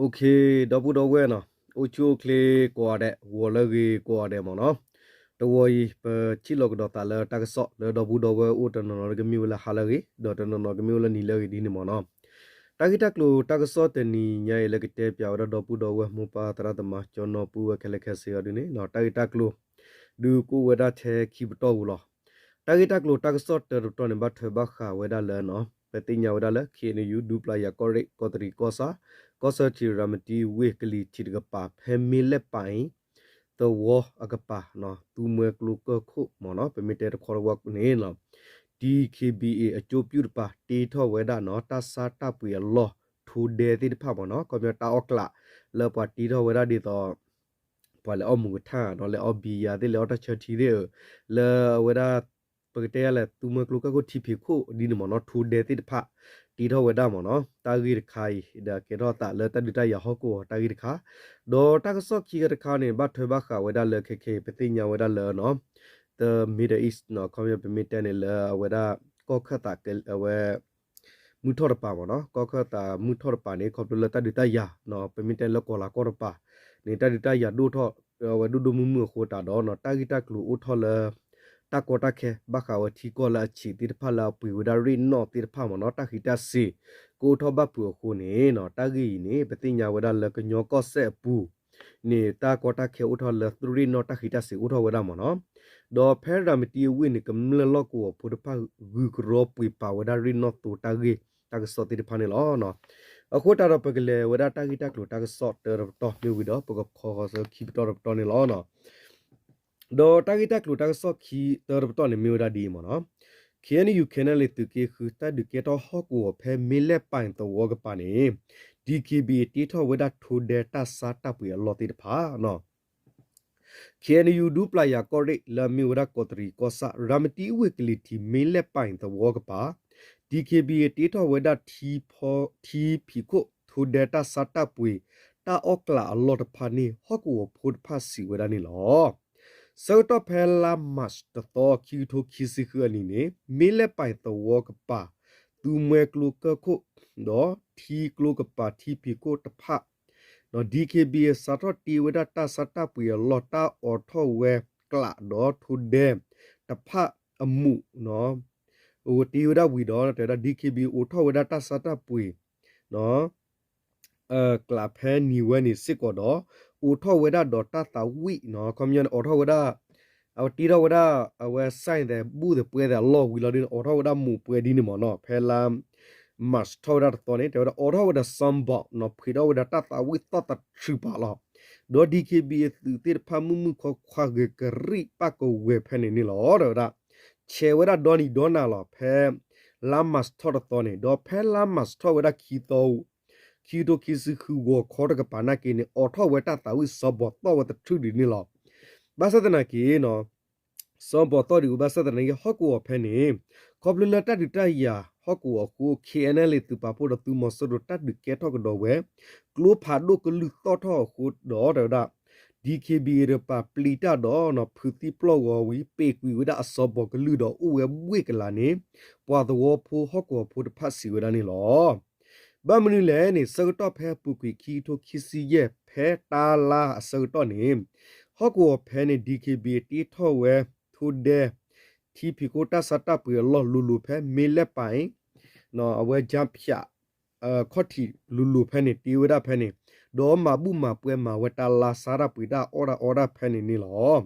OK, ဒီပုၢ်ဒီဝဲၢ်နီၤ, အိၣ်ဆူၣ်အိၣ်ချ့ကိးဂၤဒဲး, ဂီၤလၢအဂ့ၤကိးဂၤဒဲးမ့ၢ်နီၤ. တဂီၤအံၤ ပထံၣ်လိာ်ကဒီးသးလၢတၢ်ကစီၣ်လၢဒီပုၢ်ဒီဝဲၢ်အိၣ်တနီၤနီၤ ကမ့ၢ်ဝဲလၢဟါလၢအဂ့ၤ, ဒီးတနီၤနီၤကမ့ၢ်ဝဲလၢနံၤလၢအဂ့ၤဒ်န့ၣ်မ့ၢ်နီၤ. တၢ်ဂ့ၢ်တၢ်ကျိၤတၢ်ကစီၣ်တနံၤညါအံၤလၢကတဲပၠးဝဲဒၣ်ဒီပုၢ်ဒီဝဲၢ်မိၢ်ပၢ်သရၣ်သမါ ကၠီနီၢ်ပုၢ်ဝဲၢ်ခဲလၢာ်ခဲဆ့အီၤဒ်န့ၣ်နီၤ, တၢ်ဂ့ၢ်တၢ်ကျိၤ ဒုးကအိၣ်ဝဲဒၣ်ထဲခံပတီၢ်ပူၤလီၤ. တၢ်ဂ့ၢ်တၢ်ကျိၤတၢ်ကစီၣ်တၢတပတီၢ်န့ၣ် ဘၣ်ထွဲဘၣ်ဃးဝဲဒၣ်လၢနီၤ, ပသ့ၣ်ညါဝဲဒၣ်လၢ ခ့ၣ်အဲၣ်ယူၣ် ဒူပျၢ်ယၤကီၢ်ရ့ၣ် ကီၢ်တရံးကီၢ်ဆၣ် ကီၢ်ဆၢထံးရၤမတံဝ့ၢ်ကလံၤထံးတကပၤ ဖဲမ့ၢ်လဲၣ်ပာ်အံၤ သဝီအကပၤ သူမွဲကျိကၢၢ်ခိၣ်မ့ၢ်နီၤ, ပမ့ၢ်တဲတခီတဝီန့ၣ်နီၤ, DKBA အကၠိပျူၢ်တပၤ တ့ထီၣ်ဝဲဒၣ်နီၤ တၢ်ဆါတၢ်ပှ့ၤအလီၢ် ထိဒဲသ့ၣ်တဖၣ်မ့ၢ်နီၤ, ခီပညီတၢ်အီၣ်ကျးလၢပှၤတ့ထီၣ်ဝဲဒၣ်ဒ်သိး ပှၤလဲၤအီၣ်မူကထါနီၤ, လဲၤအီၣ်ဘံယၤသ့ၣ် လဲၤအီၣ်တၢ်ဆၢထံသ့ၣ်ဧၢ, လၢအဝဲဒၣ် ပကတဲယၤလဲၣ် သူမွဲကျိကၢၢ်ခိၣ်ထံဖံးခိၣ်ဒ်န့ၣ်မ့ၢ်နီၤ, ထိဒဲသ့ၣ်တဖၣ် တ့ထီၣ်ဝဲဒၣ်မ့ၢ်နီၤ. တၢ်ဂ့ၢ်တခါအံၤ ဒီးကဲထီၣ်သးလၢတၢ်ဒုးတၢ်ယၤဟီၣ်ကဝီၤတၢ်ဂ့ၢ်တခါ, ဒီးတၢ်ကစီၣ်ခံခါတခါန့ၣ် ဘၣ်ထွဲဘၣ်ဃးဝဲဒၣ်လၢခဲခဲအံၤ ပသ့ၣ်ညါဝဲဒၣ်လၢနီၤ the Middle East နီၤ, ခီပညီပမ့ၢ်တဲန့ၣ်လၢအဝဲဒၣ် ကီၢ်ခၢၣ်သးအဝဲ မုၢ်ထီၣ်တပၤမ့ၢ်နီၤ, ကီၢ်ခၢၣ်သးမုၢ်ထီၣ်တပၤန့ၣ် ခီဖျိလၢတၢ်ဒုးတၢ်ယၤနီၤ, ပမ့ၢ်တဲလၢကီၤလၤကီၢ်တပၤန့ၣ် တၢ်ဒုးတၢ်ယၤဒိၣ်ထီၣ် အဝဲဒိၣ်ဒိၣ်မုၢ်မုၢ်အဃိသတးဒီးနီၤ, တၢ်ဂ့ၢ်တၢ်ကျိၤအိၣ်ထီၣ်လၢ တၢ်ကီတၢ်ခဲ ဘၣ်ဃးဝဲထံကီၢ်လၢအဆံးသ့ၣ်တဖၣ်လၢအပှ့ၤဝဲဒၣ်ရ့ၣ်နီၣ်သ့ၣ်တဖၣ်မ့ၢ်နီၤ, တၢ်ဃံးတၢ်စ့ၤ ကအိၣ်ထီၣ်ဘၣ်ဖုးအဃိန့ၣ်နီၤ, တၢ်ဂ့ၢ်အံၤန့ၣ် ပသ့ၣ်ညါဝဲဒၣ်လၢကညီကီၢ်စဲၣ်အပူၤန့ၣ် တၢ်ကီတၢ်ခဲအိၣ်ထီၣ်လၢရ့ၣ်နီၣ်တၢ်ဃံးတၢ်စ့ၤအိၣ်ထီၣ်ဝဲဒၣ်မ့ၢ်နီၤ, ဒီးဖဲရၤမတံအဝ့ၢ်န့ၣ် ကမျၢၢ်လီၢ်ကဝီၤဖိတဖၣ်ဂုၤကရီပှ့ၤပာ်ဝဲဒၣ်ရ့ၣ်နီၣ်သိတၢ်ဂ့ၢ်တၢ်ကစီၣ်သ့ၣ်တဖၣ်န့ၣ်လီၤ. အဃိသတးဒီးပကလဲၤဝဲဒၣ်တၢ်ဂ့ၢ်တၢ်ကျိၤတၢ်ကစီၣ်တၢတပတီၢ်မ့ၢ်ဝံၤဒီး ပကခီဃီၤဆၢခံပတီၢ်တပတီၢ်န့ၣ်လီၤ. ဒီးတၢ်ဂ့ၢ်တၢ်ကျိၤတၢ်ကစီၣ်ခံတၢတပတီၢ်န့ၣ်မ့ၢ်ဝဲဒၣ်ဒ်အံၤမ့ၢ်နီၤ, ခ့ၣ်အဲၣ်ယူၣ် ခ့ၣ်အဲၣ်ယူၣ် သုးက့ဃု တၢ်ဒုးကဲထီၣ်ဟီၣ်ကဝီၤဖဲမ့ၢ်လဲၣ်ပၢ်သဝီကပၤန့ၣ် DKBA တ့ထီၣ်ဝဲဒၣ်ထိဒဲတၢ်ဆါတၢ်ပှ့ၤအလီၢ်သ့ၣ်တဖၣ် ခ့ၣ်အဲၣ်ယူၣ် ဒူပျၢ်ယၤကီၢ်ရ့ၣ် လၢအမ့ၢ်ဝဲဒၣ်ကီးတရံးကီၢ်ဆၣ် ရၤမတံဝ့ၢ်ကလံၤထံး မ့ၢ်လဲၣ်ပၢ်သဝီကပၤ DKBA တ့ထီၣ်ဝဲဒၣ် ထံဖံးခိၣ် ထိဒဲတၢ်ဆါတၢ်ပှ့ၤ တၢ်အီၣ်ကျးအလီၢ်တဖၣ်န့ၣ် ဟီၣ်ကဝီၤဖိတဖၣ်စံးဝဲဒၣ်န့ၣ်လီၤ. ဆၢကတီၢ်ဖဲလါမၢ်ၡးတသီ ခံကထိခံဆံဃုအနံၤန့ၣ် မ့ၢ်လဲၣ်ပၢ်သဝီကပၤ သူမွဲကျိကၢၢ်ခိၣ် ဒီးထံကျိကပၤထံဖံးခိၣ်တဖၣ် DKBA စးထီၣ်တ့ဝဲဒၣ်တၢ်ဆါတၢ်ပှ့ၤအလီၢ် တၢ်အိးထီၣ်ဝဲကျးဒီးထိဒဲတဖၣ်အမူး တ့ဝဲဒၣ်ဝံၤဒီး တဲဝဲဒၣ် DKBA အိးထီၣ်ဝဲဒၣ်တၢ်ဆါတၢ်ပှ့ၤ ကျးဖဲနံၤဝဲန့ၣ်စ့ၢ်ကီးဒီး အိးထီၣ်ဝဲဒၣ်ဒီးတၢ်သးဝံၣ်နီၤ ခီပညီန့ၣ် အိးထီၣ်ဝဲဒၣ် အဝဲတ့ထီၣ်ဝဲဒၣ် အဝဲ sign သဲး ဘူၣ်သဲးပှဲၤသဲးအလီၢ်ဝံၤလီၤဒ်န့ၣ် အိးထီၣ်ဝဲဒၣ်မူးပှဲၤဒ်န့ၣ်မ့ၢ်နီၤ ဖဲလါ March ထီၣ်ဝဲဒၣ်တသီန့ၣ် တဲဝဲဒၣ်အိးထီၣ်ဝဲဒီး symbol နီၤ ဖှ့းထီၣ်ဝဲဒၣ်တၢ်သးဝံၣ်သီၣ်သထြုးပာ်လီၤ ဒီး DKBA သုးသ့ၣ်တဖၣ်မုၢ်မုၢ်ခွါခွါဂဲၤကရံၣ်ပၣ်ကဝဲၤဖဲန့ၣ်န့ၣ်လီၤ တဲဝဲဒၣ် ဆဲးဝဲဒၣ်ဒီနံၤဒီနၤလီၤ ဖဲလါ March ထီၣ်တသီန့ၣ် ဒီးဖဲလါ March ထီၣ်ဝဲဒၣ်ခံသီ ခံကထိခံဆံဃုဂီၤခီတကပၤနာ်က့န့ၣ် အိးထီၣ်ဝဲတၢ်သးဝံၣ် symbol သီၣ်ဝဲသထြုးဒ်န့ၣ်လီၤ ဘၣ်ဆၣ်သနာ်က့ symbol သီၣ်ဒံးဝဲဘၣ်ဆၣ်သနာ်က့ ဟီၣ်ကဝီၤဖဲန့ၣ် ခီဖျိလၢတၢ်ဒုးတၢ်ယၤဟီၣ်ကဝီၤအဃိ KNLA သုးပာ်ဖှိၣ်ဒီးသုးမီၤစိရိၤတၢ်ဒုးကဲထီၣ်ကဒီးဝဲ ကျိဖးဒိၣ်ကလုၢ်သီၣ်ထီၣ်အဃိဒီး တဲဝဲဒၣ် DKBA တကပၤပျံၤတၢ်ဒီး ဖုးသံပျီၢ်ဂီၤဝံၤ ပ့ၤကွံာ်ဝဲဒၣ်အ symbol ကလုၢ်ဒီးအိၣ်ဝဲဘှ့ၣ်ကလာ်န့ၣ် ပှၤသဝီဖိဟီၣ်ကဝီၤဖိတဖၣ်စံးဝဲဒၣ်န့ၣ်လီၤ ဘၣ်မနုၤလဲၣ်န့ၣ် ဆၢကတီၢ်ဖဲအပူၤကွံာ်ခံကထိခံဆံယဲၢ် ဖဲတၢလါအဆၢကတီၢ်န့ၣ် ဟီၣ်ကဝီၤဖဲန့ၣ် DKBA တ့ထီၣ်ဝဲ ထိဒဲ ထံဖံးခိၣ်တၢ်ဆါတၢ်ပှ့ၤအလီၢ်လိၤလိၤဖဲ မ့ၢ်လဲၣ်ပၢ်အံၤ အဝဲ ကၠါဖၠး ခီၣ်ထံးလိၤလိၤဖဲန့ၣ် တ့ဝဲဒၣ်ဖဲန့ၣ် ဒီးမၤဘူၣ်မၤပှဲၤမၤဝဲတၢ်လါဆါတၢ်ပှ့ၤတၢ်အီၣ်တၢ်အီတၢ်ဖဲန့ၣ်န့ၣ်လီၤ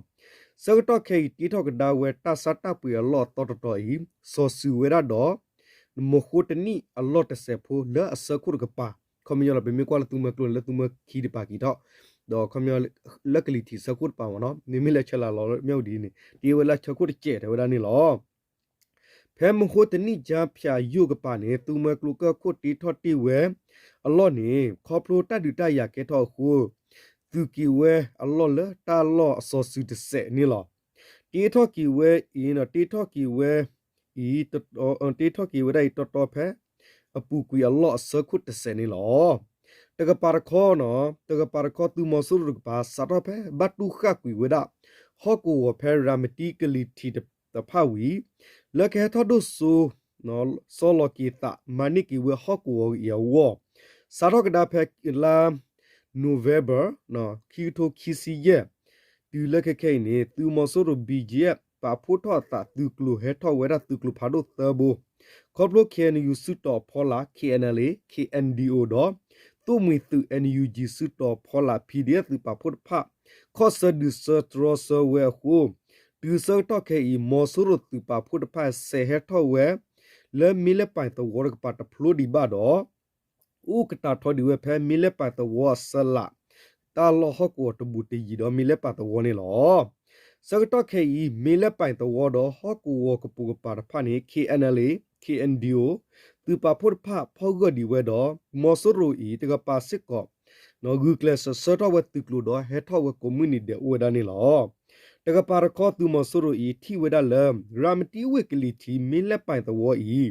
ဆၢကတီၢ်ခဲအံၤ တ့ထီၣ်ကဒါဝဲတၢ်ဆါတၢ်ပှ့ၤအလီၢ်အသီတတီၤအံၤ စီၤစုၤဝဲဒၣ်ဒီး မုၢ်ဃိတနံၣ်အလီၢ်တစဲးဖိလၢအဆၢခိၣ်တကပၤ ခီပညီလီၤ ပမ့ၢ်ကွၢ်လၢသူမွဲကျိန့ၣ် လၢသူမွဲခံတပၤက့ၤထီၣ် ဒီးခီပညီ လၢကလံၤထံးဆၢခိၣ်တပၤမ့ၢ်နီၤ မ့မ့ၢ်လၢဆၢလာ်လီၤလၢမၠၣ်ဝတံၤန့ၣ် တ့ဝဲလၢဆၢခိၣ်တစဲးတဲဝဲဒၣ်န့ၣ်လီၤ ဖဲမုၢ်ဃိတနံၣ် ကၠါဖၠးယိၣ်ကပၤန့ၣ် သူမွဲကျိကၢၢ်ခိၣ်တ့ထီၣ်တ့ၢ်ဝဲအလီၢ်န့ၣ် ခီဖျိတၢ်ဒုးတၢ်ယၤကဲထီၣ်အဃိ သုးက့ၤဝဲအလီၢ်လၢတၢ်လီၢ်အစီၤစုၤတစဲးန့ၣ်လီၤ. တ့ထီၣ်က့ၤဝဲအံၤ တ့ထီၣ်က့ၤဝဲအံၤ တ့ထီၣ်က့ၤဝဲဒၣ်အံၤတီတီဖဲ အပူၤကွံာ်အလီၢ်အဆၢခိၣ်တစဲးန့ၣ်လီၤ. တကပၤတခီနီၤ တကပၤတခီ သုးမီၤစိရိၤတကပၤ စးထီၣ်ဖဲဘၣ်တူၢ်ဃာ်ကွံာ်ဝဲဒၣ် ဟီၣ်ကဝီၤဖဲရၤမတံကလံၤထံးတဖၣ်ဝံၤ လၢကဟဲထီၣ်ဒိၣ်စိ စီလီၤက့ၤသး မၤန့ၢ်က့ၤဝဲဟီၣ်ကဝီၤအံၤအဂီၢ် စးထီၣ်ကဒါဖဲလါ November ခံကထိခံဆံယဲၢ် တုၤလၢခဲခဲအံၤန့ၣ် သုးမီၤစိရိၤ ဘီၣ်ကၠံအ့ ပာ်ဖှိၣ်ထီၣ်အသးသုးကျိၤ ဟဲထီၣ်ဝဲဒၣ်သုးကျိၤဖးဒိၣ်သၢဘိ, ခီဖျိ KNU စုတီၤဖီလာ် KNLA KNDO ဒီး သိၣ်မှံၤသုး NUG စုတီၤဖီလာ် PDF သုးပာ်ဖှိၣ်တဖၣ် ခီၣ်ဆၢဒုးဆၢတြီဆၢဝဲအဃိ တုၤဆၢကတီၢ်ခဲအံၤ မီၤစိရိၤသုးပာ်ဖှိၣ်တဖၣ် စဲးဟဲထီၣ်ဝဲ လၢမ့ၢ်လဲၣ်ပၢၣ်သဝီတကပၤတဖျိဒံးဘၣ်ဒီး အိၣ်ကတၢၢ်ထီဒံးဝဲဖဲမ့ၢ်လဲၣ်ပၢၣ်သဝီအဆၢလၢ် တၢ်လီၢ်ဟီၣ်ကဝီၤတဘူးတယံၤဒီးမ့ၢ်လဲၣ်ပၢၣ်သဝီန့ၣ်လီၤ. ဆၢကတီၢ်ခဲအံၤ မ့ၢ်လဲၣ်ပၢၣ်သဝီဒီးဟီၣ်ကဝီၤကပိာ်ကပၤတဖၣ်န့ၣ် KNLA KNDO သုးပာ်ဖှိၣ်တဖၣ်ဖီၣ်ဂၢၢ်ဒံးဝဲဒီး မီၤစိရိၤအံၤတကပၤစ့ၢ်ကီး ဂုာ်ကျဲးစၢးဆှၢထီၣ်ဝဲသုးကျိၤဒီးဟဲထီၣ်ဝဲကိးမုၢ်နံၤဒဲးအိၣ်ဝဲဒၣ်န့ၣ်လီၤ. တကပၤတခီ သုးမီၤစိရိၤအံၤထံၣ်ဝဲဒၣ်လၢ ရၤမတံဝ့ၢ်ကလံၤထံး မ့ၢ်လဲၣ်ပၢၣ်သဝီအံၤ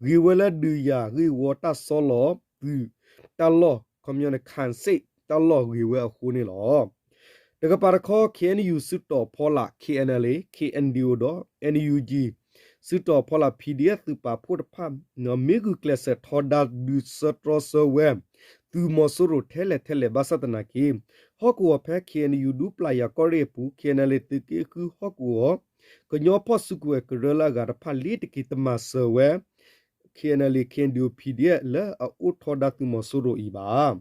ဂ့ၤဝဲလၢဒုးယၤဂ့ၢ်ဝီတၢ်ဆီလီၤသုး တၢ်လီၢ် ခီပညီန့ၣ် ခၣ်စ့ၣ် တၢ်လီၢ်ဂ့ၤဝဲအဃိန့ၣ်လီၤ. တကပၤတခီ KNU စုတီၤဖီလာ် KNLA KNDO ဒီး NUG စုတီၤဖီလာ် PDF သုးပာ်ဖှိၣ်တဖၣ် မ့ၢ်ဂုာ်ကျဲးစၢးထီဒါဒုးဆၢတြီဆၢဝဲ သုးမီၤစိရိၤထဲလဲၣ်ထဲလဲၣ်ဘၣ်ဆၣ်သနာ်က့ ဟီၣ်ကဝီၤဖဲ KNU ဒူပျၢ်ယၤကီၢ်ရ့ၣ်အပူၤ KNLA သုးက့ဃုဟီၣ်ကဝီၤ ကညီဖီၣ်စုကဝဲၤကရၢလၢအဂၤတဖၣ်လ့ၤတက့ၤတမၤစၢၤဝဲ KNLA KNDO PDF လၢအအိၣ်ထီဒါသုးမီၤစိရိၤအံၤဘၣ်.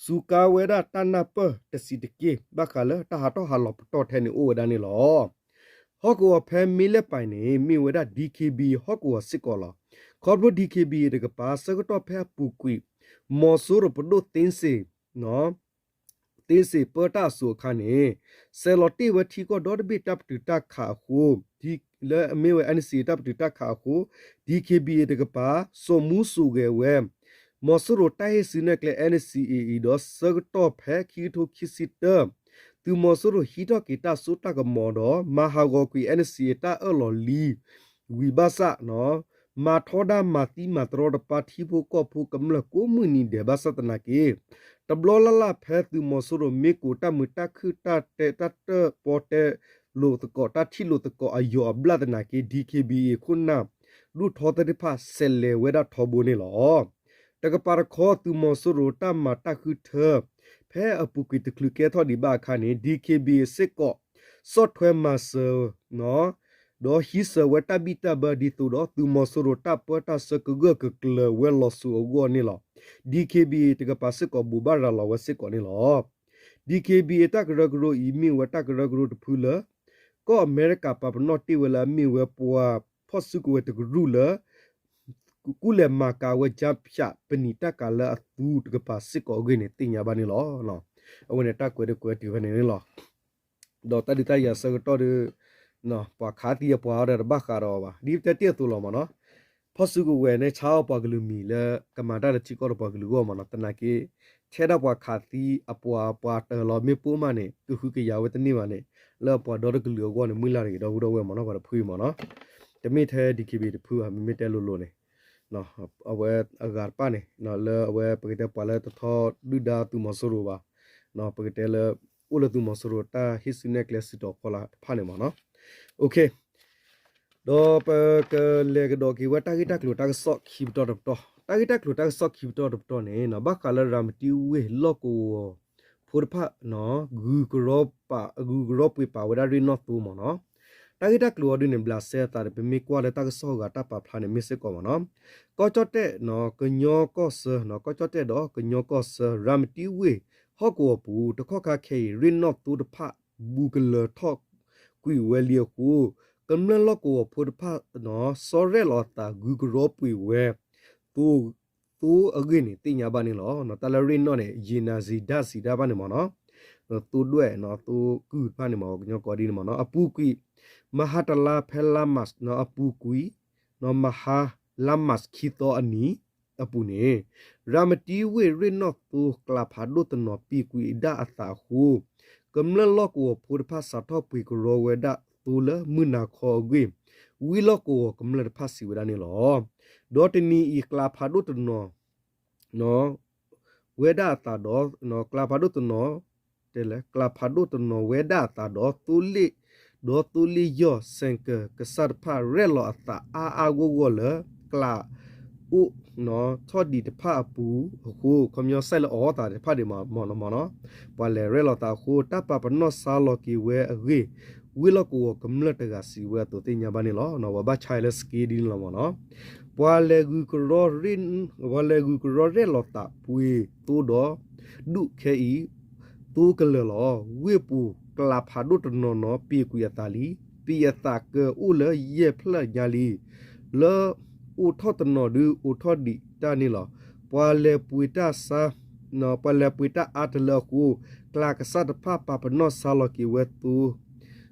စူးကါဝဲဒၣ်တၢ်နၢ်ပၢၢ်တဆံးတက့ၢ် ဘၣ်ဃးလၢတၢ်ဟးထီၣ်ဟးလီၤပတီၢ်ထဲန့ၣ်အိၣ်ဝဲဒၣ်န့ၣ်လီၤ. ဟီၣ်ကဝီၤဖဲမ့ၢ်လဲၣ်ပၢၣ်န့ၣ် မ့ၢ်ဝဲဒၣ် DKBA ဟီၣ်ကဝီၤစ့ၢ်ကီးလီၤ. ခီဖျိ DKBA တကပၤ ဆၢကတီၢ်ဖဲအပူၤကွံာ် မီၤစိရိၤပဒိၣ်သ့စ့ၣ် သ့စ့ၣ်ပၢတၢ်အစိၤအခါန့ၣ် ဆဲးလီၤတ့ၢ်ဝဲထံကီၢ်ဒီတဘ့ၣ်တၢ်ပတုာ်တၢ်ခးအဃိ လၢအမ့ၢ်ဝဲ NCA တၢ်ပတုာ်တၢ်ခးအဃိ DKBA တကပၤ စိာ်မူစိာ်ဂဲၤဝဲ မီၤစိရိၤတၢ်ဟ့ၣ်စုနဲၣ်ကျဲ NCA အံၤဒီး ဆၢကတီၢ်ဖဲခံကထိခံဆံတၢ သုးမီၤစိရိၤဟံးထီၣ်က့ၤတၢ်စိတၢ်ကမီၤဒီး မၤဟးဂီၤကွံာ် NCA တၢ်အၢၣ်လီၤလံ ဝံၤဘၣ်ဆၣ် မၤထီဒါမၤသံမၤတရီတပါထံဖိကီၢ်ဖိကမျၢၢ်ကိးမုၢ်နံၤဒဲးဘၣ်ဆၣ်သနာ်က့ တဘျီလၢ်လၢ်ဖဲသုးမီၤစိရိၤမ့ၢ်ကိးတၢ်မုာ်တၢ်ခုၣ်တၢ်တဲတၢ်တၢၣ်ပီၣ်တဲ လိာ်သကိးတၢ်ထံၣ်လိာ်သကိးအယီၤအဘျၣ်သနာ်က့ DKBA ခိၣ်နၢ် ဒူၣ်ထီသ့ၣ်တဖၣ် ဆဲးလဲၤဝဲဒၣ်ထီဘိန့ၣ်လီၤ. တကပၤတခီ သုးမီၤစိရိၤတၢ်မၤတၢ်ဃုထၢ ဖဲအပူၤကွံာ်တချုးကဲထီၣ်ဒံးဘၣ်အခါန့ၣ် DKBA စ့ၢ်ကီး ဆီၣ်ထွဲမၤစၢၤ ဒီးဟံးစၢၤဝဲတၢ်ဘံၣ်တၢ်ဘၢဒ်သိးဒီး သုးမီၤစိရိၤတၢ်ပၢတၢ်ဆှၢကဂၢၢ်ကကျၢၤဝဲလီၤစိၤအဂီၢ်န့ၣ်လီၤ. DKBA တကပၤစ့ၢ်ကီးဘိးဘၣ်ရၤလီၤဝဲစ့ၢ်ကီးန့ၣ်လီၤ. DKBA တၢ်ကရၢကရိအံၤမ့ၢ်ဝဲတၢ်ကရၢကရိတဖုလၢ ကီၢ်အမဲရကၤပာ်ပနီၣ်တ့ၢ်ဝဲလၢအမ့ၢ်ဝဲပှၤဖီၣ်စုကဝဲၤတကရူၢ်လၢ ကူလဲၤမၤကၤဝဲ ကၠါဖၠး ပနံာ်တၢ်ကၤလၢအသူတကပၤစ့ၢ်ကီးအဂ့ၢ်န့ၣ် သ့ၣ်ညါဘၣ်န့ၣ်လီၤ. အဝဲန့ၣ်တၢ်ကွဲးဒုးကွဲးတုၤဖဲန့ၣ်န့ၣ်လီၤ. ဒီးတၢ်ဒုးတၢ်ယၤဆၢကတီၢ်ဒီး ပှၤခးသံအပှၤအီၤဒီးတဘၣ်ဃးဒီးအီၤဘၣ် ဒ်ပတဲတ့ၢ်အသိးလီၤမ့ၢ်နီၤ. ဖီၣ်စုကဝဲၤန့ၣ် ဆါအီၣ်ပှၤကလုာ်မံၤလၢကမၤတၢ်လၢထံကီၢ်ဒီးပှၤကလုာ်အဂီၢ်မ့ၢ်နီၤ. သနာ်က့ ထဲဒၣ်ပှၤခးသံအပှၤ ပှၤတၢၤလီၤမ့ၢ်ပိၢ်မးန့ၣ် ကဟုကယာ်ဝဲတန့ၢ်ဘၣ်န့ၣ် လၢအပှၤဒီတကလုာ်အဂီၢ်န့ၣ် မုၢ်လၢ်တဂ့ၤဒီပုၢ်ဒီဝဲၢ်မ့ၢ်နီၤ ပှၤတဖုအံၤမ့ၢ်နီၤ. တမ့ၢ်ထဲ DKBA တဖုဘၣ် မ့မ့ၢ်တဲလိၤလိၤန့ၣ် အဝဲအဂၤတဖၣ်န့ၣ် လၢအဝဲပကတဲပှၤလၢတထီဒုၣ်ဒါသုးမီၤစိရိၤဘၣ် ပကတဲလၢ အိၣ်လၢသုးမီၤစိရိၤတၢ်ဟ့ၣ်စုနဲၣ်ကျဲစုတီၤဖီလာ်တဖၣ်န့ၣ်မ့ၢ်နီၤ. ဒီးပကလဲၤကဒီးက့ၤဝဲတၢ်ဂ့ၢ်တၢ်ကျိၤတၢ်ကစီၣ်ခံပတီၢ်တပတီၢ်. တၢ်ဂ့ၢ်တၢ်ကျိၤတၢ်ကစီၣ်ခံပတီၢ်တပတီၢ်န့ၣ် ဘၣ်ဃးလၢရၤမတံဝ့ၢ်လီၢ်ကဝီၤဖိတဖၣ် ဂုၤကရီပှ့ၤပာ်ဝဲဒၣ်ရ့ၣ်နီၣ်သိမ့ၢ်နီၤ. တၢ်ဂ့ၢ်တၢ်ကျိၤအီၤဒ်န့ၣ် ဘျးစဲအသးဒီး ပမ့ၢ်ကွၢ်လၢတၢ်ကစီၣ်အဂၤတၢ်ပာ်ဖျါန့ၣ် မ့ၢ်စ့ၢ်ကီးမ့ၢ်နီၤ. ကီၢ်ကၠီၣ်တဲၣ် ကညီကီၢ်ဆၢ ကီၢ်ကၠီၣ်တဲၣ်ဒီးကညီကီၢ်ဆၢ ရၤမတံဝ့ၢ်ဟီၣ်ကဝီၤပူၤ တခီခါခဲအံၤ ရ့ၣ်နီၣ်သိတဖၣ် ဘူးကလၢၤထီၣ်ကွံာ်ဝဲလံအဃိ ကမျၢၢ်လီၢ်ကဝီၤဖိတဖၣ် ဆီရဲၣ်လီၤအသးဂုၤကရီပှ့ၤဝဲ သိ သိအဂ့ၢ်န့ၣ် သ့ၣ်ညါဘၣ်န့ၣ်လီၤ. တၢ်လၢရ့ၣ်နီၣ်န့ၣ် ယံာ်နၤစံးဒၣ်စံးဒၣ်ဘၣ်န့ၣ်မ့ၢ်နီၤ. သိဒွဲၣ် သိကုၢ်တဖၣ်န့ၣ်မ့ၢ် ကညီကိးဒ်န့ၣ်မ့ၢ်နီၤ. အပူၤကွံာ် မဟါတလါဖဲလါမး အပူၤကွံာ် မဟါလါမးခံသီအနံၤ အပူၤန့ၣ် ရၤမတံဝ့ၢ်ရ့ၣ်နီၣ်သိကျးဖးဒိၣ်တနီၤပံာ်ကွံာ်ဒၣ်အသးအဃိ ကမျၢၢ်လီၢ်ကဝီၤဖိတဖၣ်စးထီၣ်ပှ့ၤကရီဝဲဒၣ်သိလၢမုၢ်နၤခီအဂ့ၢ် ဝံလီၢ်ကဝီၤကမျၢၢ်တဖၣ်စံးဝဲဒၣ်န့ၣ်လီၤ. ဒီးတနံၤအံၤကျးဖးဒိၣ်တနီၤ ဝဲဒၣ်အသးဒီး ကျးဖးဒိၣ်တနီၤ တဲလဲၣ် ကျးဖးဒိၣ်တနီၤဝဲဒၣ်အသးဒီး သိလ့ၣ် ဒီးသိလ့ၣ်ယီၢ် စဲးကၢး ကစၢ်တဖၣ်ရဲၣ်လီၤအသးအါအါဂီၢ်ဂီၢ်လၢ ကျး အိၣ်ထီၣ်ဒံးတဖၣ်အပူၤအဃိ ခီပညီ စဲးလၢအီၣ်သးတဖၣ်ဒံးမ့ၢ်နီၤမ့ၢ်နီၤ, ပှၤလဲၤရဲၣ်လီၤသးအဃိ တၢ်ပာ်ပနီၣ်ဆါလီၤက့ၤဝဲအဂ့ၢ် ဝ့ၢ်လီၢ်ကဝီၤကမျၢၢ်တဂၤစံးဝဲအသိးသ့ၣ်ညါဘၣ်န့ၣ်လီၤ. ပှၤဘၣ်ဆါလၢစက့ဒ်န့ၣ်လီၤမ့ၢ်နီၤ. ပှၤလဲၤဂုၤကရီ ပှၤလဲၤဂုၤကရီရဲၣ်လီၤသးပှ့ၤသိဒီး ဒူၣ်ခဲအံၤ သိကလၢာ်လီၤ. ဝ့ၢ်ပူၤကျးဖးဒိၣ်တနီၤနီၤ ပ့ၤကွံာ်အသးလံ. ပ့ၤအသးကအိၣ်လၢယဲၢ်ဖျၢၣ်ညါလံ. လၢအိးထီၣ်တနီၤဒုးအိးထီၣ်ဒံးတၢ်န့ၣ်လီၤ. ပှၤလဲၤပှ့ၤတၢ်ဆါ ပှၤလဲၤပှ့ၤတၢ်အါတလၢအဃိ ကျးကစၢ်တဖၣ်ပာ်ပနီၣ်ဆါလီၤက့ၤဝဲသိ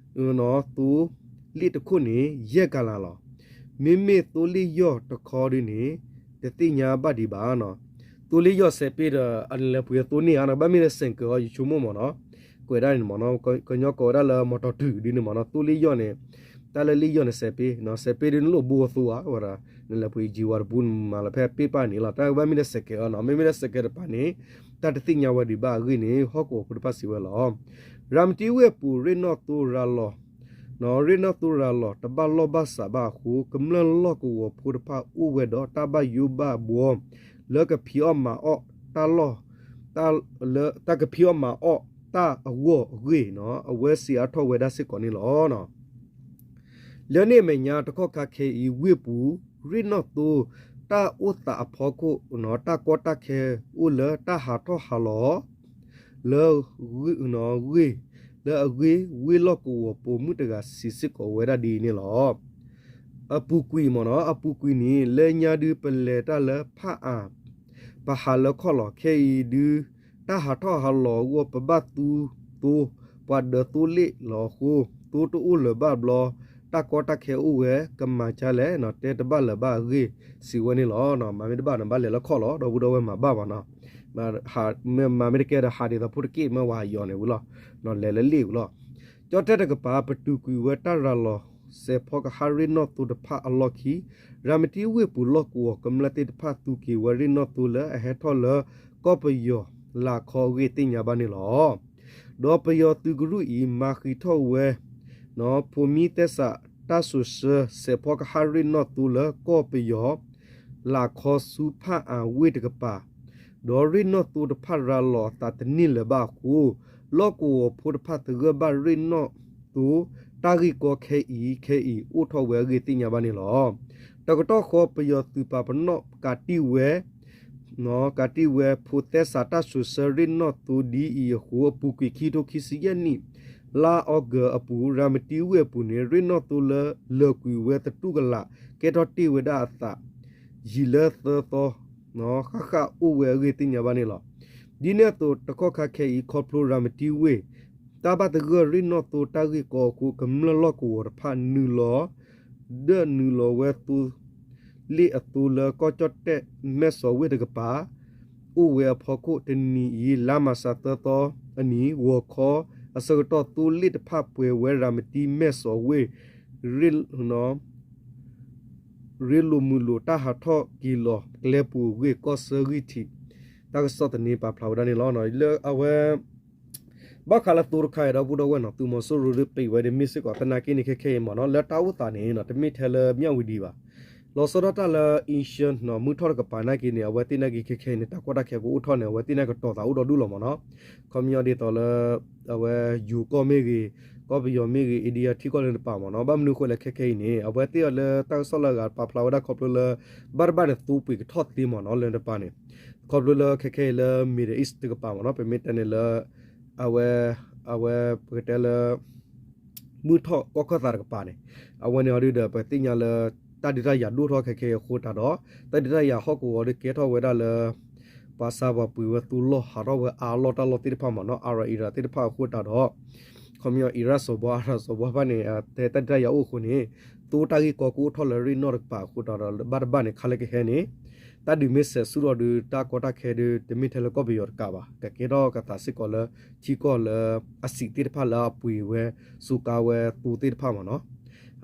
သိလ့ၣ်တခိၣ်န့ၣ် ယဲၢ်ကလးလီၤ. မ့မ့ၢ်သိလ့ၣ်ယီၢ်တခီဒုန့ၣ် တသ့ၣ်ညါဘၣ်ဒံးဘၣ်နီၤ. သိလ့ၣ်ယီၢ်စဲးပ့ဒီး အနလဲၤပှ့ၤသိန့ၢ်ဧါ, နကဘၣ်မ့ၢ်လၢစဲးကၢၤအီၤ ယဆိကမိၣ်မ့ၢ်နီၤ, ကွဲးဒၣ်န့ၣ်မ့ၢ်နီၤ, ကညီကိးဝဲဒၣ်လၢမီတီၤတုၤဒ်န့ၣ်မ့ၢ်နီၤ, သိလ့ၣ်ယီၢ်န့ၣ်, တၢ်လၢလ့ၣ်ယီၢ်န့ၣ်စဲးပ့, စဲးပ့ဒ်နလိၣ်ဘိအသိဧါ, ဝဲဒၣ် နလဲၤပှ့ၤယံၤဝါတပူၤ နမၤလီၤဖဲပ့ၣ်ပၣ်န့ၣ်လီၤ. တၢ်ကဘၣ်မ့ၢ်လၢစဲးကၢၤအီၤနီၤ, မ့မ့ၢ်လၢစဲးကၢၤတပၤန့ၣ် တၢ်တသ့ၣ်ညါဝဲဒံးဘၣ်အဂ့ၢ်န့ၣ် ဟီၣ်ကဝီၤဖိတဖၣ်စံးဝဲလီၤ. ရၤမတံဝ့ၢ်အပူၤ ရ့ၣ်နီၣ်သိရၤလီၤ ရ့ၣ်နီၣ်သိရၤလီၤ တဘၣ်လီၢ်ဘၣ်စးဘၣ်အဃိ ကမျၢၢ်လီၢ်ကဝီၤဖိတဖၣ်အိၣ်ဝဲဒီးတၢ်ဘၣ်ယိၣ်ဘၣ်ဘှီ လၢကဖံးအီၣ်မၤအီၣ်တၢ်လီၢ်, တၢ်ကဖံးအီၣ်မၤအီၣ်တၢ်အဂီၢ်အဂ့ၢ် အဝဲစံးအါထီၣ်ဝဲဒၣ်စ့ၢ်ကီးန့ၣ်လီၤ. လၢန့ၣ်အမဲာ်ညါတကီၢ်ခါခဲအံၤ ဝ့ၢ်ပူၤ ရ့ၣ်နီၣ်သိ တၢ်အိၣ်သးအဖီခိၣ် တၢ်ကီတၢ်ခဲအိၣ်လၢတၢ်ဟးထီၣ်ဟးလီၤ လၢ ဂ့ၢ် လၢအဂ့ၢ် ဝ့ၢ်လီၢ်ကဝီၤပိာ်မုၣ်တဂၤစံးစ့ၢ်ကီးဝဲဒၣ်ဒ်အံၤန့ၣ်လီၤ. အပူၤကွံာ်မ့ၢ်နီၤ, အပူၤကွံာ်န့ၣ် လၢညါဒုးပလဲၤတၢ်လၢဖးအါ ပဟးလၢခီၣ်လီၤ. ခဲအံၤဒုး တၢ်ဟးထီၣ်ဟးလီၤအဂီၢ် ပဘၣ်သူသိ ပှၤဒၢးသိလ့ၣ်လီၤအဃိ သိတအိၣ်လၢၤဘၣ်ဘျီ တၢ်ကီတၢ်ခဲအိၣ်ဝဲ ကမၤကလဲၣ် တဲတဘၣ်လၢၤဘၣ်အဂ့ၢ် စံးဝဲန့ၣ်လီၤ. မၤမ့ၢ်တဘၣ်န့ၣ် ဘၣ်လဲၤလၢခီၣ်လီၤ ဒီပုၢ်ဒီဝဲၢ်မၤဘၣ်မ့ၢ်နီၤ, မၤမ့ၢ်တကဲဒီး ဟးဒ်သိးဖိတက့ၢ် မ့ၢ်ဝဲဟးယီၤန့ၣ်ဝံၤလီၤ, လဲၤလၢလ့ၣ်ဝံၤလီၤ. ကၠီၣ်တဲၣ်တကပၤ ပတုာ်ကွံာ်ဝဲတၢ်ရၤလီၤ စဲးဖီကဟၣ်ရ့ၣ်နီၣ်သိတဖၣ်အလီၢ်ခံ, ရၤမတံဝ့ၢ်ပူၤလီၢ်ကဝီၤကမျၢၢ်သ့ၣ်တဖၣ်သူက့ၤဝဲရ့ၣ်နီၣ်သိလၢအဟဲထီၣ်လၢ ကီၢ်ပယီၤလးခီအဂ့ၢ်သ့ၣ်ညါဘၣ်န့ၣ်လီၤ. ဒီးပယီၤသုးကရူၢ်အံၤ မၤဃံးထီၣ်ဝဲ ဖိမံသဲစးတၢ်စိၤဆၢ စဲးဖီကဟၣ်ရ့ၣ်နီၣ်သိလၢကီၢ်ပယီၤ လးခီဆူဖးအါဝ့ၢ်တကပၤ, ဒီးရ့ၣ်နီၣ်သိတဖၣ်ရၤလီၤအသးတန့ၢ်လၢၤဘၣ်အဃိ လီၢ်ကဝီၤဖိတဖၣ်သဂၢၢ်ဘၣ်ရ့ၣ်နီၣ်သိ တၢ်ဂ့ၢ်ကီခဲအံၤခဲအံၤ အိၣ်ထီၣ်ဝဲအဂ့ၢ်သ့ၣ်ညါဘၣ်န့ၣ်လီၤ. တကတီၢ်ဃီ ပယီၤသုးပာ်ပနီၣ်ကးတံၢ်ဝဲ ကးတံၢ်ဝဲ ဖိသဲစးတၢ်စိၤဆၢရ့ၣ်နီၣ်သိဒ်အံၤအဃိ အပူၤကွံာ်ခံကထိခံဆံယဲၢ်နံၣ် လါအီကူးအပူၤ ရၤမတံဝ့ၢ်အပူၤန့ၣ် ရ့ၣ်နီၣ်သိလၢလၢာ်ကွံာ်ဝဲသတူၢ်ကလာ် ကဲထီၣ်တ့ၢ်ဝဲဒၣ်အသး ယံာ်လၢသၢသီ ဃၣ်ဃၣ်အိၣ်ဝဲအဂ့ၢ်သ့ၣ်ညါဘၣ်န့ၣ်လီၤ. ဒ်န့ၣ်အသိး တကီၢ်ခါခဲအံၤ ခီဖျိရၤမတံဝ့ၢ် တၢ်ဘၣ်သဂၢၢ်ရ့ၣ်နီၣ်သိတၢ်ဂ့ၢ်ကီအဃိ ကမျၢၢ်လီၢ်ကဝီၤတဖၣ်နုာ်လီၤ ဒၢၣ်နုာ်လီၤဝဲသိလ့ၣ်အသိလၢကီၢ်ကၠီၣ်တဲၣ်မဲၢ်စီၤဝ့ၢ်တကပၤ အိၣ်ဝဲအဖီခိၣ်တနံၤအံၤ လါမၢ်ၡးသၢသီအနံၤ ဂီၤခီ အဆၢကတီၢ်သိလ့ၣ်တဖၣ်ပှဲၤဝဲရၤမတံမဲၢ်စီၤဝ့ၢ် ရ့ၣ် ရ့ၣ်လိာ်မုာ်လိာ်တၢ်ဟးထီၣ်က့ၤလီၤကျဲပူၤအဂ့ၢ် ကီၢ်ဆၢဂံၢ်ထံး တၢ်ကစီၣ်သန့ပာ်ဖျါဝဲဒၣ်န့ၣ်လီၤ. လၢအဝဲ ဘၣ်ဃးလၢသိတခါအံၤ ဒီပုၢ်ဒီဝဲၢ်နီၤ သုးမီၤစိရိၤဒုးပံးဝဲဒ်မ့ၢ်စ့ၢ်ကီး သနာ်က့န့ၣ် ခဲခဲအံၤမ့ၢ်နီၤ လၢတၢ်အိၣ်သးန့ၣ် တမ့ၢ်ထဲလၢမၠၣ်ဝတံၤဘၣ်. လီၤဆီဒၣ်တၢ်လၢ အ့ရှၢၣ်နီၤ မုၢ်ထီၣ်တကပၤနာ်က့န့ၣ် အဝဲသ့ၣ်နာ်က့ခဲခဲအံၤန့ၣ် တၢ်ကီတၢ်ခဲကအိၣ်ထီၣ်န့ၣ် အဝဲသ့ၣ်နာ်က့ကတီၤသးအိၣ်ဒီဒူၣ်လီၤမ့ၢ်နီၤ. ခီပညီဒ်သိးလၢ အဝဲယိၤကီၢ်မ့ၢ်ဂ့ၤ ကီၢ်ပယီၤမ့ၢ်ဂ့ၤ India ထံကီၢ်လၢတပၤမ့ၢ်နီၤ. ဘၣ်မနုၤအဃိလဲၣ်ခဲခဲအံၤန့ၣ် အဝဲသ့ၣ်အီၤလၢတၢ်ကစီၣ်လၢအဂၤပာ်ဖျါဝဲဒၣ်ခီဖျိလၢ ဘၣ်တဘၣ်န့ၣ် သိပှ့ၤကထီၣ်သ့မ့ၢ်နီၤ လၢတပၤန့ၣ် ခီဖျိလၢခဲခဲအံၤလၢ Middle East တကပၤမ့ၢ်နီၤ ပမ့ၢ်တဲန့ၣ်လၢ အဝဲ အဝဲပကတဲလၢ မုၢ်ထီၣ်ကီၢ်ခၢၣ်သးတကပၤန့ၣ် အဝဲန့ၣ်အီၤဒုဒီး ပသ့ၣ်ညါလၢ တၢ်ဒုးတၢ်ယၤဒိၣ်ထီၣ်ခဲခဲအံၤအဃိတၢ်ဒီး တၢ်ဒုးတၢ်ယၤဟီၣ်ကဝီၤဒုကဲထီၣ်ဝဲဒၣ်လၢ ပှၤဆါပှၤပှ့ၤဝဲသိလီၢ် ဟးထီၣ်ဝဲအါလီၢ်တၢ်လီၢ်သ့ၣ်တဖၣ်မ့ၢ်နီၤ အရၣ်အံၤရၣ်သ့ၣ်တဖၣ်အဃိတၢ်ဒီး ခီပညီ အံၤရၣ်စီၤဘှါ အရၣ်စီၤဘှါဖၣ်န့ၣ် တဲတၢ်ဒုးတၢ်ယၤအိၣ်အဃိန့ၣ် သိတၢ်ဂ့ၢ်ကီကအိၣ်ထီၣ်လၢရ့ၣ်နီၣ်တကပၤအဃိတၢ်ဒီး ဘၣ်တဘၣ်န့ၣ် ခါလၢကဟဲန့ၣ် တၢ်ဒုးမ့ၢ်စဲးဆူၣ်ထီၣ်ဒု တၢ်ကီတၢ်ခဲဒု တမ့ၢ်ထဲလၢကီၢ်ပယီၤတကပၤဘၣ် ကကဲထီၣ်ကသးစ့ၢ်ကီးလၢ ထံကီၢ်လၢအဆံးသ့ၣ်တဖၣ်လၢအပှ့ၤဝဲ စူးကါဝဲသိသ့ၣ်တဖၣ်မ့ၢ်နီၤ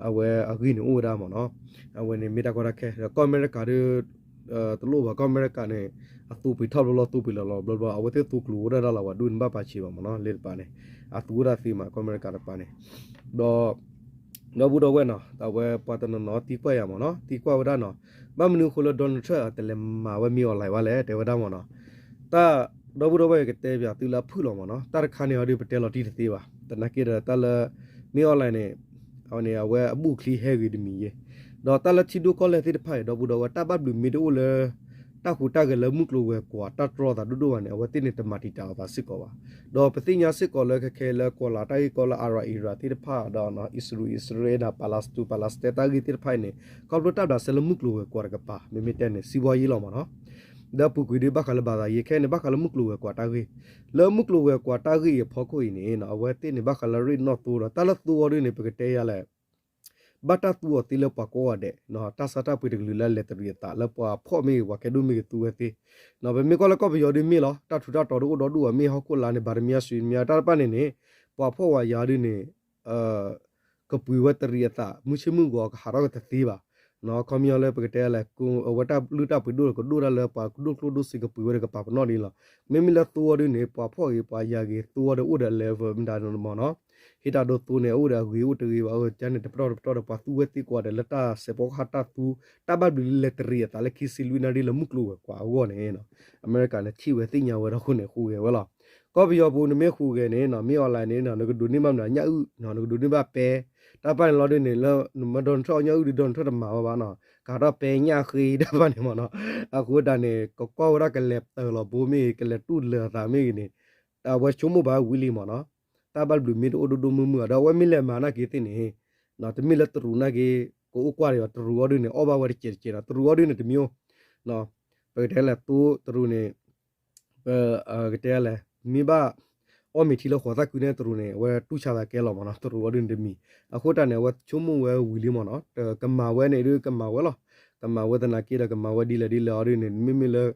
အဝဲအဂ့ၢ်န့ၣ်အိၣ်ဝဲဒၣ်မ့ၢ်နီၤ အဝဲန့ၣ်မ့ၢ်တၢ်ကီတၢ်ခဲ ဒီးကီၢ်အမဲရကၤဒု တလိၣ်ဘၣ် ကီၢ်အမဲရကၤန့ၣ် အသိပှ့ၤထီၣ်ဘျီဘျီ သိပှ့ၤလီၤလီၤဘျီဘျီ အဝဲသ့ၣ်သိကျိၤဝဲဒၣ်လၢဝဲဒူၣ်န့ၣ် ဘၣ်ပာ်ဆံးဘၣ်မ့ၢ်နီၤ လၢတပၤန့ၣ် အသူဝဲဒၣ်သ့မး ကီၢ်အမဲရကၤတပၤန့ၣ် ဒီး ဒီပုၢ်ဒီဝဲၢ်နီၤ အဝဲပှၤတနီၤနီၤသံကွၢ်ယၤမ့ၢ်နီၤ သံကွၢ်ဝဲဒၣ်နီၤ ဘၣ်မနုၤအဃိလၢ Donald Trump တလဲၤမၤဝဲ မင်းအောင်လှိုင် ဘၣ်လဲၣ် တဲဝဲဒၣ်မ့ၢ်နီၤ. တၢ် ဒီပုၢ်ဒီဝဲၢ် ကတဲပၠးသုလၢအဖုၣ်လီၤမ့ၢ်နီၤ. တၢ်တခါန့ၣ်အီၤဒုး ပတဲလီၤတံၢ်တသ့ဘၣ်. သနာ်က့ဒီးတၢ်လၢ မင်းအောင်လှိုင် န့ၣ် အဝဲန့ၣ် အဝဲအဘူၣ်အချံဟဲဂ့ၤတမံၤယဲၢ်, ဒီးတၢ်လၢထံဒိၣ်ကီၢ်လဲၢ်သ့ၣ်တဖၣ်အံၤ ဒီပုၢ်ဒီဝဲၢ် တၢ်ဘၣ်ဘျုးမ့ၢ်တအိၣ်လၢ တၢ်ဟူးတၢ်ဂဲၤလၢမုၢ်ကျိၤဝဲၤကွာ် တၢ်တြီသးဒိၣ်ဒိၣ်ဘၣ်န့ၣ် အဝဲသ့ၣ်န့ၣ် တမၤတံာ်တာ်အသးစ့ၢ်ကီးဘၣ်. ဒီးပသ့ၣ်ညါစ့ၢ်ကီးလၢခဲခဲလၢ ကွၢ်လၢ်တၢ်ဂ့ၢ်ကီလၢ Iran Iraq သ့ၣ်တဖၣ်ဒီး အံၣ်စရ့လး အံၣ်စရ့လး Palestine Palestine တၢ်ဂ့ၢ်သ့ၣ်တဖၣ်အံၤန့ၣ် ခီဖျိတၢ်ဘျးစဲလၢမုၢ်ကျိၤဝဲၤကွာ်တကပၤ မ့မ့ၢ်တဲန့ၣ် စံးဘီယ့လီၤမ့ၢ်နီၤ. ဒီးပူၤကွံာ်ဒုးဘၣ်ဃးလၢဘၣ်သးယဲ ခဲအံၤန့ၣ် ဘၣ်ဃးလၢမုၢ်ကျိၤဝဲၤကွာ်တၢ်ဂ့ၢ်, လၢမုၢ်ကျိၤဝဲၤကွာ်တၢ်ဂ့ၢ်အံၤအဖီခိၣ်အံၤန့ၣ် အဝဲသ့ၣ်န့ၣ် ဘၣ်ဃးလၢရ့ၣ်နီၣ်သိဒီး တၢ်လၢသိအီၤဒုးန့ၣ် ပကတဲယၤလဲၣ် ဘၣ်တၢ်သူအီၤသ့လၢပှၤကိးဂၤဒဲး, တၢ်ဆါတၢ်ပှ့ၤတကလုာ်လၢအလဲၤတရံးအသးလၢပှၤဖှီၣ်မ့ၢ်ဂ့ၤ ပှၤကဲဒိၣ်မ့ၢ်ဂ့ၤသူဝဲသ့, ပမ့ၢ်ကွၢ်လၢကီၢ်ပယီၤဒုးမ့ၢ်လီၤ တၢ်ထူးတၢ်တီၤဒုးအိၣ်ဒီဒူၣ်ဘၣ် မ့ၢ်ဟီၣ်ခိၣ်လာ်န့ၣ် ဘၣ်တမံၤအါ စံမံၤအါ တၢ်တဖၣ်န့ၣ်န့ၣ် ပှၤဖှီၣ်ဝဲယၤဒုးန့ၣ် ကပှ့ၤဝဲတရံးအသး မုၢ်ဆ့ၣ်မုၢ်ဂီၤကဟးထီၣ်ကတသ့ဘၣ်. ခီပညီလၢပကတဲလဲၣ် အဝဲတၢ်လုၢ်တၢ်ပှ့ၤဒိၣ်ကဒိၣ်တၢ်လၢပှၤကဒိၣ်ကျိၣ်ဒိၣ်စ့ကပှ့ၤဝဲတကပၤပနီၣ်ဒ်လီၤ. မ့မ့ၢ်လၢသိအီၤဒုးန့ၣ် ပှၤဖှီၣ်ဂ့ၤပှၤယာ်ဂ့ၤ သိအီၤဒီးအိၣ်ဒီး level မတၤနီၤမ့ၢ်နီၤ, ဟ့ၣ်တၢ်ဒိသိန့ၣ် အအိၣ်ဒီးအဂ့ၤအိၣ်တဂ့ၤဘၣ် အဝဲကန့ၣ်တပတီၢ်တပတီၢ်ဒီး ပှၤသူဝဲသ့ကိးဂၤဒဲးလၢတၢ်စဲးဖီကဟၣ်တၢ်သူ တၢ်ဘၣ်ဘျုးလၢလဲၤတရံးအသးလၢခံဆံလွံၢ်နၣ်ရံၣ်လၢမုၢ်ကျိၤဝဲၤကွာ်အဂီၢ်န့ၣ် အမဲရကၤန့ၣ် ထံၣ်ဝဲသ့ၣ်ညါဝဲဒီးအဃိန့ၣ် ဟူးဂဲၤဝဲလီၤ. ကီၢ်ပယီၤပူၤန့ၣ်မ့ၢ်ဟူးဂဲၤန့ၣ် မ့ၢ် online န့ၣ် နကဒိးန့ၢ်ဘၣ်မနုၤညၣ်အုၣ် နကဒိးန့ၢ်ဘၣ်ပဲ တၢ်တဖၣ်န့ၣ်လီၤဒုးန့ၣ် လၢ Donald Trump အီၣ်ညၣ်အုၣ်ဒုး Donald Trump တမၤဝဲဘၣ်နီၤ ကဟးထီၣ်ပဲညၣ်ဃ့တၢ်တဖၣ်န့ၣ်မ့ၢ်နီၤ. အဃိတၢ်န့ၣ် ကကွၢ်ဝဲဒၣ်ကလဲၤတၢၤလီၤဘိမ့ၢ်ဂ့ၤ ကလဲၤတူၢ်လၢာ်အသးမ့ၢ်ဂ့ၤန့ၣ် အဝဲဆိကမိၣ်ဘၣ်ဝံၤလံမ့ၢ်နီၤ. တၢ်ဘၣ်ဘျုးမ့ၢ်တအိၣ်ဒိၣ်ဒိၣ်မုၢ်မုၢ် ဒီးအဝဲမ့ၢ်လဲၤမၤနာ်က့သ့ၣ်န့ၣ် တမ့ၢ်လၢတရူးနာ်က့ ကအိၣ်ကွၢ်ဒီးတရူးအီၤဒုးန့ၣ် အီၣ်ဘၣ်ဝဲတစဲးတစဲးနီၤ တရူးအီၤဒုးန့ၣ်တမံၤအိၣ် ပကတဲလဲၣ် သိတရူးန့ၣ် ပကတဲလဲၣ် မ့ၢ်ဘၣ် အီၣ်မ့ၤထံလၢဃိးသၣ်ခုန့ၣ် တရူးန့ၣ် အဝဲတူၢ်ဆါသးကဲလီၤမ့ၢ်နီၤ တရူးအီၤဒုးန့ၣ်တမံၤ. အဃိတၢ်န့ၣ် အဝဲဆိကမိၣ်ဝဲဝံၤလံမ့ၢ်နီၤ ကမၤဝဲန့ၣ်ဒုးကမၤဝဲလီၤ. ကမၤဝဲသနာ်က့ဒီး ကမၤဝဲဒ်လဲၣ်ဒ်လဲၣ်အီၤဒုးန့ၣ် မ့မ့ၢ်လၢ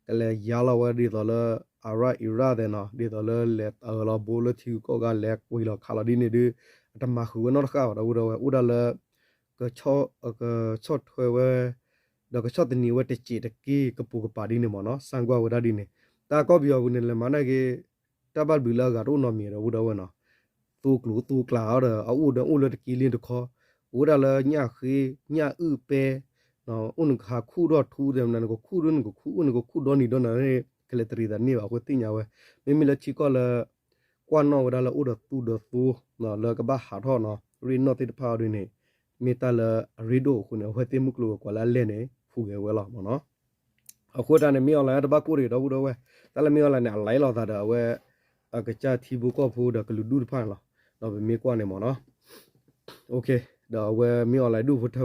ကလဲၤယါလီၤဝဲဒ်သိးလၢ Iran Iraq သဲးနီၤ ဒ်သိးလၢလဲၤတၢၤလီၤဘိလၢထံဂုၤကီၢ်ဂၤ လဲၤကွံာ်လီၤခးလီၤဒ်န့ၣ်ဒုး အတမၤဃုာ်ဝဲနီတဃၣ်ဘၣ် ဒီပုၢ်ဒီဝဲၢ် အိၣ်ဒၣ်လၢ ကဆီၣ်ထွဲဝဲ ဒီးကဆီၣ်သနံးဝဲတစဲးတက့ၢ် ကပိာ်ကပၤဒ်န့ၣ်မ့ၢ်နီၤ စၢ်ကွၢ်ဝဲဒၣ်ဒ်န့ၣ်. တၢ်ကီၢ်ပယီၤပူၤန့ၣ် လဲၤမၤနာ်က့ တၢ်ဘၣ်ဘျုးလၢအဂၤတအိၣ်နီတမံၤ ဒီပုၢ်ဒီဝဲၢ်နီၤ. သိကျိၤသိကျါအီၤဒီး အအိၣ်ဒီးအိၣ်လၢတက့ၢ်လ့တခီ, အိၣ်ဝဲဒၣ်လၢညၣ်ဃ့ ညၣ်အုၣ်ပဲ အိၣ်နကဟးခူၣ်ဒီးထူဒီး နကခူၣ်ဒီးနကခူၣ် အိၣ်နကခူၣ်ဒီနံၤဒီနၤန့ၣ် ကလဲၤတရံးသးန့ၢ်ဘၣ် အဃိသ့ၣ်ညါဝဲ. မ့မ့ၢ်လၢထံကီၢ်လၢ ကွၢ်နီၣ်ဝဲဒၣ်လၢအိၣ်ဒီးသူဒီးသိ လၢကဘၣ်ဟးထီၣ်နီၤ ရ့ၣ်နီၣ်သ့ၣ်တဖၣ်အီၤဒ်န့ၣ် မ့ၢ်တၢ်လၢအရ့ဒိၣ်အဃိန့ၣ် အဝဲသ့ၣ်မုၢ်ကျိၤဝဲၤကွာ်လၢအလဲၢ်န့ၣ် ဟူးဂဲၤဝဲလီၤမ့ၢ်နီၤ. အဃိတၢ်န့ၣ် မ့ၢ် online တဘၣ်ကိၢ်တဂ့ၤ ဒီပုၢ်ဒီဝဲၢ်, တၢ်လၢမ့ၢ် online န့ၣ် အလဲလိာ်သးဒီးအဝဲ အကစၢ်ထံဖိကီၢ်ဖိဒီးကလုာ်ဒူၣ်တဖၣ်န့ၣ်လီၤ. ဒီးပမ့ၢ်ကွၢ်န့ၣ်မ့ၢ်နီၤ ဒီးအဝဲမ့ၢ် online ဒူၣ်ပူၤထ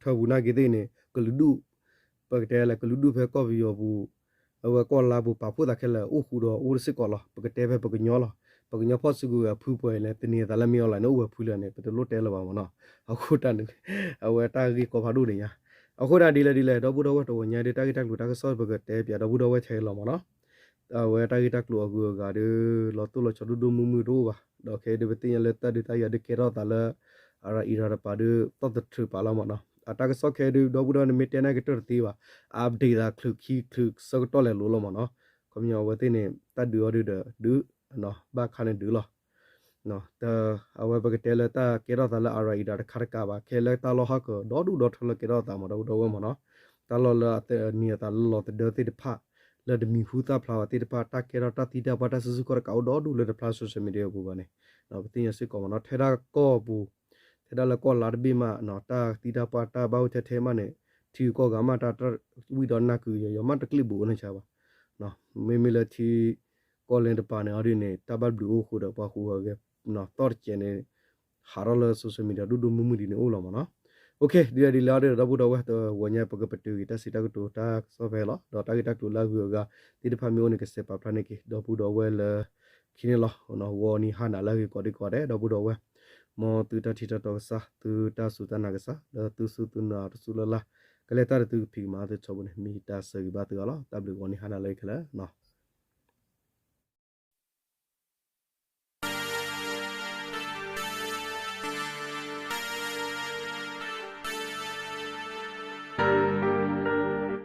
ၢပူၤနာ်က့သ့ၣ်န့ၣ် ကလုာ်ဒူၣ် ပကတဲလၢကလုာ်ဒူၣ်ဖဲကီၢ်ပယီၤပူၤ အဝဲကီၢ်လါပူၤ ပာ်ဖှိၣ်သးခဲလၢာ် အိၣ်ဃူဒီးအိၣ်စ့ၢ်ကီးလီၤ. ပကတဲဖဲပကညီလီၤ. ပကညီဖီၣ်စုကဝဲၤအဖုပှဲၤအံၤန့ၣ် သန့ၤအသးလၢမ့ၢ် online န့ၣ် အိၣ်ဝဲဖုလၢာ်န့ၣ် ပတလိၣ်တဲလၢၤဘၣ်မ့ၢ်နီၤ. အဃိတၢ်န့ၣ် အဝဲတၢ်ဂ့ၢ်ကီဖးဒိၣ်ဒံးညါ. အဃိတၢ်ဒ်လဲၣ်ဒ်လဲၣ် ဒီပုၢ်ဒီဝဲၢ် တဂီၤညါဒ်တၢ်ဂ့ၢ်တၢ်ကျိၤတၢ်ကစီၣ် ပကတဲပၠးဒီပုၢ်ဒီဝဲၢ်ခဲအံၤလီၤမ့ၢ်နီၤ. အဝဲတၢ်ဂ့ၢ်တၢ်ကျိၤအဂုၤအဂၤဒီး လီၤတိၢ်လီၤဆီဒိၣ်ဒိၣ်မုၢ်မုၢ်တအိၣ်ဘၣ်. ဒီးခဲအံၤဒုး ပသ့ၣ်ညါလၢတၢ်ဒုးတၢ်ယၤဒုးကဲထီၣ်သးလၢ အရၤအံရၤတပၤဒီး သီၣ်သထြၢးပာ်လီၤမ့ၢ်နီၤ. အတၢ်ကစီၣ်ခဲအံၤဒုး ဒီပုၢ်ဒီဝဲၢ် နမ့ၢ်တဲနာ်က့တၢၢ်တသ့ဘၣ်. update သးချုးခံချုးဆၢကတီၢ်လဲၤလိၤလီၤမ့ၢ်နီၤ. ခီပညီအဝဲသ့ၣ်န့ၣ် တၢ်ဒုးအီၤဒုးဒီး ဒုး ဘၣ်ခါန့ၣ်ဒုးလီၤ. အဝဲပကတဲလၢတၢ်ကဲထီၣ်သးလၢအရၤအံရၤတခါတကးဘၣ်. ခဲလၢတၢ်လီၢ်ဟီၣ်ကဒီဒူၣ်ဒီထၢလၢကဲထီၣ်သးမ့ၢ်ဒီပုၢ်ဒီဝဲၢ်မ့ၢ်နီၤ. တၢ်လီၢ်လၢအသန့ၤအသးလၢလီၤသဒၢသ့ၣ်တဖၣ် လၢတမံၤဟူသၣ်ဖျါဘၣ်သ့ၣ်တဖၣ် တၢ်ကဲထီၣ်တၢ်သံတၢ်ပှၢ်တၢ်စုဆူၣ်ခီၣ်တကးအိၣ်ဒီဒူၣ်လၢတဖျါ social media ပူၤဘၣ်န့ၣ် ပသ့ၣ်ညါစ့ၢ်ကီးမ့ၢ်နီၤ. ထဲဒၣ်ကီၢ်ပူၤ ထဲဒၣ်လၢကီၢ်လါတဘ့ၣ်မး တၢ်သံတၢ်ပှၢ်တၢ်ဘၣ်အိၣ်ထဲထဲမးန့ၣ် ထံဂုၤကီၢ်ဂၤမး တၢ်ဝံၣ်ဒီးနၢ်ကုၤယီၤယီၤမး တကျ့ၣ်ဘူးအိၣ်န့ၣ်ဆါဘၣ်. မ့မ့ၢ်လၢထံကီၢ်လဲၢ်တပၤန့ၣ်အီၤဒ်န့ၣ် တၢ်ဘၣ်ဘျုးအိၣ်ဃုာ်ဒီးပှၤဟူးဂဲၤသီၣ်တစဲးန့ၣ် ဟးထီၣ်လၢ social media ဒိၣ်ဒိၣ်မုၢ်မုၢ်ဒ်န့ၣ်အိၣ်လီၤမ့ၢ်နီၤ. ဒ်လဲၣ်ဒ်လဲၣ်အီၤဒီး ဒီပုၢ်ဒီဝဲၢ် တဂီၤညါ ပကပတုာ်က့ၤတၢ်စံးတၢ်ကတိၤတၢ်ကစီၣ်ဖဲအံၤလီၤ. ဒီးတၢ်ဂ့ၢ်တၢ်ကျိၤလၢအဂုၤအဂၤသ့ၣ်တဖၣ်မ့ၢ်အိၣ်န့ၣ် ကစဲးပာ်ဖျါန့ၢ်က့ၤ ဒီပုၢ်ဒီဝဲၢ်လၢခံန့ၣ်လီၤ. ဂီၤနံၤဟါနၤလၢအဂ့ၤကိးဒံကိးဒဲး ဒီပုၢ်ဒီဝဲၢ် မ်သုတၢ်ထံၣ်တၢ်တီကစၢ် သုတၢ်စူၢ်တၢ်နာ်ကစၢ် လၢသုစူၢ်သုနာ်တစူၢ်လၢ်လၢ် ကလဲၤတၢ်ဒီးသုကဖံးကမၤသုထီဘိန့ၣ် မ့ၢ်တၢ်ဆၢဂ့ၤဘၣ်သုအီၤလီၤ. တၢ်ဘျုးဂီၤနံၤဟါနၤလၢအဂ့ၤခဲလၢာ်